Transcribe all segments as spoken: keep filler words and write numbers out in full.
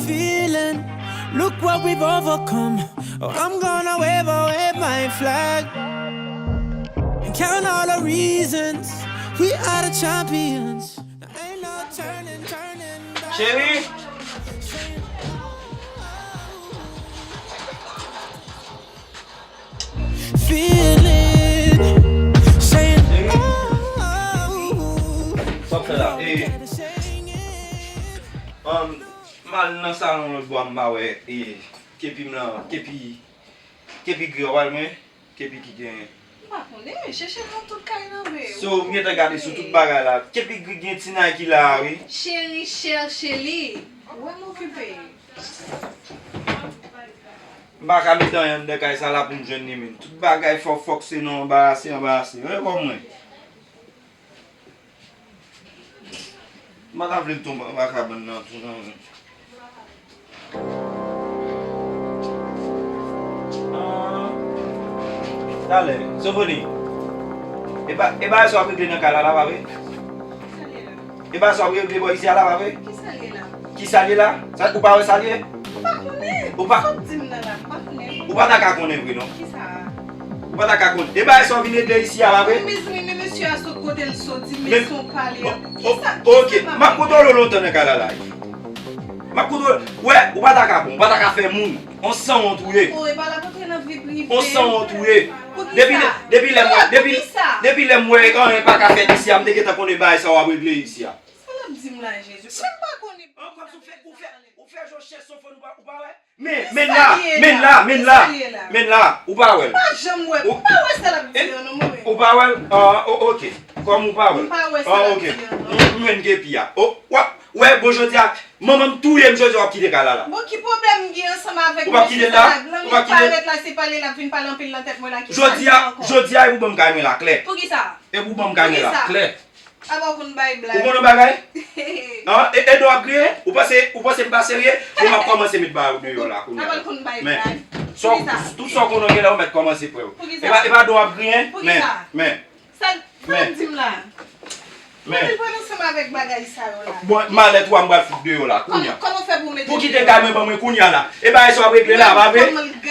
Feeling, look what we've overcome. Oh, I'm gonna wave, oh, wave my flag. And count all the reasons we are the champions. Ain't no turning, turning back. Cheri. Feeling, saying, oh, sa w ap fè la? E, um, m al nan salon lòt bò a, m pa wè, e, kepi m lan, kepi, kepi gri a, w al mwen, kepi ki gen. M pa konnen, chèche nan tout kay nan, men. So, m gentan gade sou tout bagay la. Kepi gri gen ti Nike la, wi. Cheri, chèche li. Wè m okipe. M pa ka mete anyen anndan kay sa la pou m jwenn li menm. Tout bagay fò fòk se nan anbarase, anbarase. Wè kò mwen. M pa ta vle l tonbe anba kabann nan tou non. Ah. Talè, Sofoni. E pa, e pa sa w ap regle nan kay la, la, pa vre? E pa sa w ap regle bò isi a la, pa vre? Kisa l ye la? Kisa l ye la? Sa, ou pa wè sa l ye? M pa konnen. Ou pa, sa w di m nan la, m pa konnen. Ou pa ta ka konnen vre, non. Kisa? Ou pa ta ka konnen. E bagay sa w vin regle isi a, pa vre? Men mezanmi, men mesye a sot kote l soti, men, men son pale. O-, o-, kisa, ok, kisa m ap kontwole w lontan nan kay la, la. M ap kontwole w. Wè, ou pa ta ka bon, ou pa ta ka fè moun. On sanwont ou ye. Oh, e pa la pou antre nan vi prive. On sanwont ou ye. Depi lè, depi lè m wè, depi, depi lè m wè anyen pa ka fèt isi a, m te gentan konnen bagay sa w ap regle isi a. Sa l ap di m la, Jezi? Mwen m pa konnen. An, kòmsi w fè, ou fè, ou fè jan chèch Sofoni, ou pa, ou pa wè? Men, men la, men la, men la, men la, ou pa wè l. M pa janm wè, m pa wè sa l ap di an non, mwen menm. Ou pa wè l? Ah, o-, ok. Kòm ou pa wè l. M pa wè sa l ap di an non. Ah, ok. M, m jwenn kepi a. O, w ap, wè, bon, jodi a, manman m touye m, jodi a w ap kite kay la la. Bon, ki pwoblèm m gen ansanm avèk mesye sa la? Lang li parèt la, se pale l ap vin pale anpil nan tèt mwen la, ki sa l gen ankò? Jodi a, jodi a, e pou ban m kay mwen la klè. Poukisa? E pou ban m kay mwen la klè. Apa w konn bay blag? Ou konn yon bagay? An, e, e do ap griyen? Ou panse, ou panse m pa serye? Bon, m ap kòmanse met bagay ou deyò la kounye a. Apa l konn bay blag? Men, sa w, tout sa w konnen gen la, ou mèt kòmanse pran yo. Poukisa? E pa, e pa do ap griyen? Men, men. Sa, sa w di m la? Men. Mwen vin pran ansanm avèk bagay sa yo la. Bon, malèt ou a m pral fout deyò la kounye a. Kòman, kòman w fè pou w mete deyò? Pou kite kay mwen ban mwen kounye a la. E bagay sa w ap regle la, pa vre?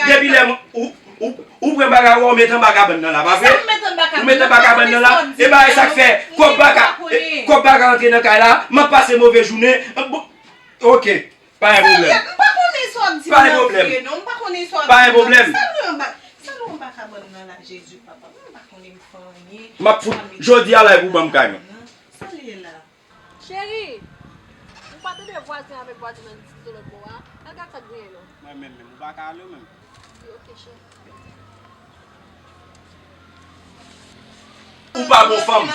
Depi lè mwen, ou, ou, ou pran bagay ou, ou met anba kabann nan la, pa vre? Ou met anba kabann nan la. E bagay sa k fè kòb pa ka, e, kòb pa ka rantre nan kay la, m ap pase move jounen. Bon, ok. Pa gen pwoblèm. Sa l ye? M pa konnen sa w ap di m nan vre non. M pa konnen sa w ap di m nan. Pa gen pwoblèm. Sa l ye anba, sa l ye anba kabann nan la, Jezi papa? Mwen m pa konnen m fè anyen. M ap fout, jodi a la, e pou ban m kay mwen. Sa l ye la? Cheri, ou pa tande vwazen avèk vwazin nan diskite lòt bò a? Al gad sa k genyen non. Mwen menm menm, ou pa ka ale ou menm? Wi, ok, cheri. Ou pa bon fanm.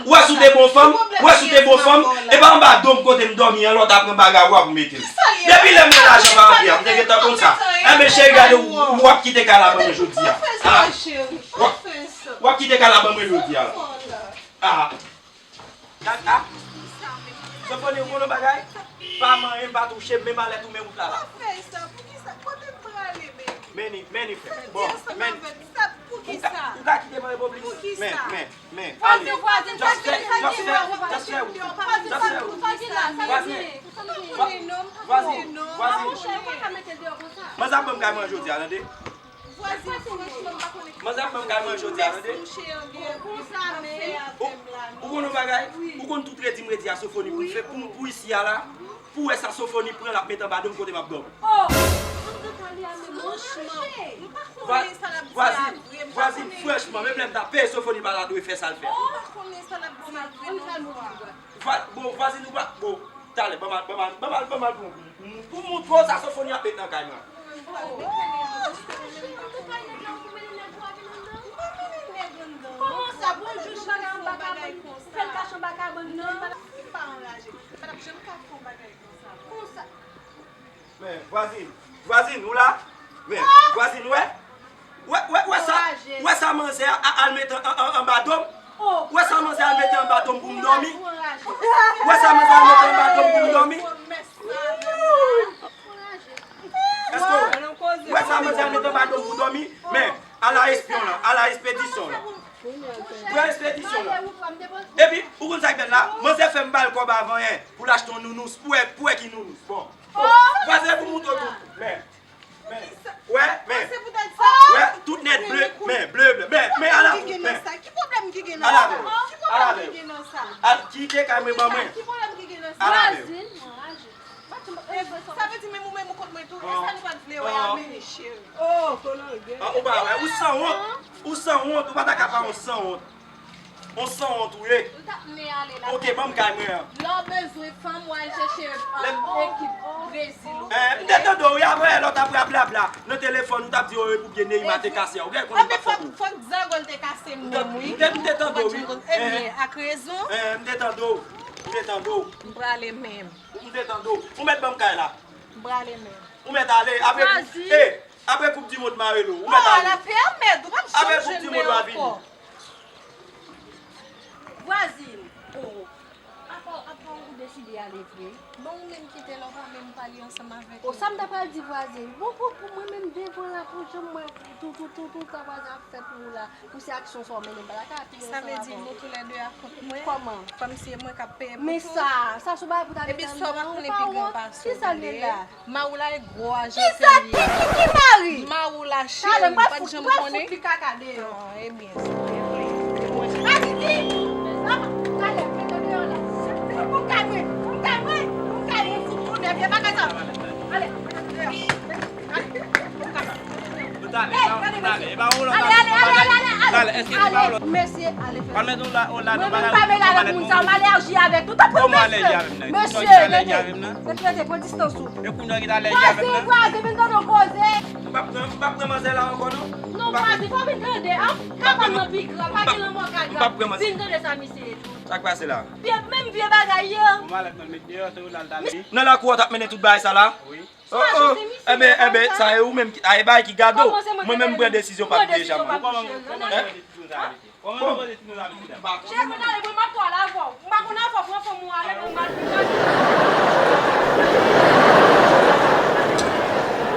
Ou wè si w te bon fanm, ou wè si w te bon fanm, e pa anba do m kote m dòmi an lè w ta pran bagay ou a pou mete m. Depi lè m wè lajan pa antre a, m te gentan konn sa. Enben cheri, gade w, w ap kite kay la ban mwen jodi a. Ah. W ap, w ap kite kay la ban mwen jodi a. Ah. Gad, ah. Sofoni, ou konn yon bagay? Pa manyen m, pa touche m, men malèt ou men wout la la. Pa fè sa, poukisa? Kote m prale, baby? Men ni, men ni frè. Bon, men. Ou ka, ou ka kite m repoblis? Men, men, men. Ale. Vwazin, vwazin, sa k gen, sa k gen? Vwazin, vwazin, vwazin, vwazin. Vwazin, vwazin. Manzè ap ban m kay mwen jodi a, tande. Vwazin, franchman, m pa konnen. Manzè ap ban m kay mwen jodi a, tande. Ou konn yon bagay? Ou konn tout redi m redi a Sofoni pou m fè, pou, pou isi a la, pou wè sa Sofoni pran l ap met anba do m kote m ap dòmi. Oh! Franchman, m pa konnen sa l ap di a vre, m pa konnen. Vwazin, franchman, menm lè m ta peye Sofoni pa ta dwe fè sa l fè a. M pa konnen sa l ap di a vre non, vwa. Vwa-, bon, vwazin ou pa, bon, talè, ban m al, ban m al, ban m al, ban m al pran pou, pou, pou moutre w sa Sofoni ap met nan kay mwen. Kòman sa, pou yon jou bagay anba kabann, fè l kache anba kabann nan? M pa anraje. M pa t ap janm ka fè yon bagay konsa. Konsa. Men, vwazin, vwazin, ou la? Men, vwazin, wè? Wè, wè, wè sa, wè sa manzè a, a, al mete an, an, an, anba do m? Wè sa manzè al mete anba do m pou m dòmi? Wè sa manzè al mete anba do m pou m dòmi? Èske w wè sa manzè al mete anba do m pou dòmi? Men, ala espyon lan, ala espedisyon lan. Pran espedisyon lan. Epi, ou konn sa k bèl la? Manzè fè m ba l kòb avan yè. Pou l achte yon nounous, pou wè, pou wè ki nounous. Bon. Vwazen pou moutre w tout. Men. Men. Wè, men. Wè, tout nèt ble, men, ble, ble. Men, men, ala tout, men. Ki pwoblèm ki gen nan sa? Ki pwoblèm ki gen nan sa? Al kite kay mwen ban mwen. Ki pwoblèm ki gen nan sa? Ala men. Sa vle di menm ou menm ou kont mwen tou. E sa nou pa t vle wè a, men cheri. Oh, kolonel. Ou pa wè, ou sanwont. Ou sanwont, ou pa ta ka pa yon sanwont. On sanwont ou ye. Ou t ap men ale la. Ok, ban m kay mwen an. Lè w bezwen fanm, w al chèche ekip Brezil ou. M te tande w, wi, apre lè w t ap rablabla nan telefòn, ou t ap di, o, e pou byen Neymar te kase a. Ou gen konnen m pa t fè kou. Fòk zangòl te kase m menm, wi. M te tande w, wi. Ebyen, ak rezon. M te tande w. M te tande w. M prale menm. M te tande w. Ou mèt ban m kay la. M prale menm. Ou mèt ale. Apre, e, apre koup di mond m a rele w. Ou mèt ale. Apre koup di mond m a vini. Vwazin, o, apa, apa ou deside ale vre? Bon, ou menm kite la, ou pa menm pale ansanm avèk mwen. O, sa m ta pral di vwazin? Bon, pou, pou mwen menm devan la, pou jan mwen, tou, tou, tou, tou sa vwazin ap fè pou ou la, pou se aksyon sa w mennen, m pa ta ka ap viv ansanm avè w. Sa vle di nou toulède a kont mwen? Kòman? Kòmsi e mwen k ap peye pou tout? Men sa, sa se yon bagay pou ta met anndan, ou pa wont? Kisa l ye la? Mawoula e gwo ajan peyi a. Kisa? Ki, ki, ki mari? Mawoula cheri, ou pa t janm konnen? Talè, m pral fout li kaka deyò. Ah, ebyen, se vre. Aditi! Talè, mete deyò la. Pou m ka jwe, pou m ka jwe, pou m ka jwe foutbòl, men bagay sa. Ale, mete deyò. Ale, ale, ale, ale, ale, ale. Mesye, ale fè. Mwen menm pa mele avèk moun sa, m alèji avèk nou. Tanpri, mesye. Mesye, rete, rete, rete, pran distans ou. E kounye a ki t alèji avè m nan? Vwazen, vwazen, vin tande w koze. M p ap pran, m p ap pran manzè la ankò non. Non, vwazen, fò w vin tande, an. Kabann nan pi gran, pa gen lanmò ka grav. Vin tande sa misye ye di. Sa k pase la? Vye, menm vye bagay yo. Nan lakou a w t ap mennen tout bagay sa la? Wi. Oh, oh. Enben, enben, sa e ou menm ki, a, e bagay ki gade w. Mwen menm m pran desizyon pa tou deja mwen. Kòman, kòman w pran desizyon sa a, mesye? Kòman w pran desizyon sa a, mesye dam? Chèf, mwen ale, mwen m ap twal avè w. M pa konn avè w, pran fanm ou ale.